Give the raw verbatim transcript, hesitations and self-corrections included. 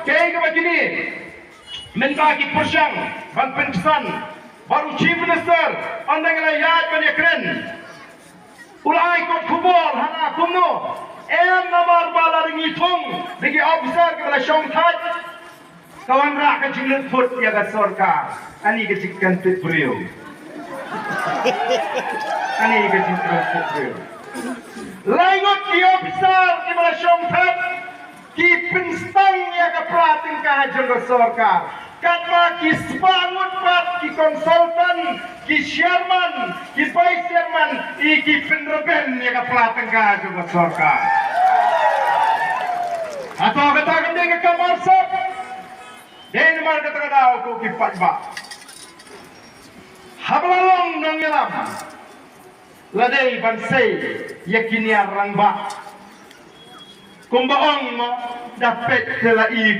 Kaei kaba kine mynta ki pyrshang ban pynksan bad u Chief Minister, ynda ngi la ïaid ban ïakren, u la ai kot khubor hana kumno? Em, namar ba la dang ïathuh da ki officer kiba la shong thait, ka wanrah ka jinglut phut ïa ka sorkar. Ani ka jingkynthit briew. Ani ka jingkynthit briew. Lai ngut ki officer kiba la shong thait ki pynstang ïa ka pla tyngka jong ka sorkar. Katba ki spah ngut pat ki consultant, ki chairman, ki vice chairman, i ki pynrben ïa ka pla tyngka jong ka sorkar. Hato kata kam dei ka kam arsap? Dei namar kata ka daw ko ki paidbah. Haba la long nongïalam, la dei ban sei ïa ki niar rangbah. Kumba ong mo, da peit te la i kum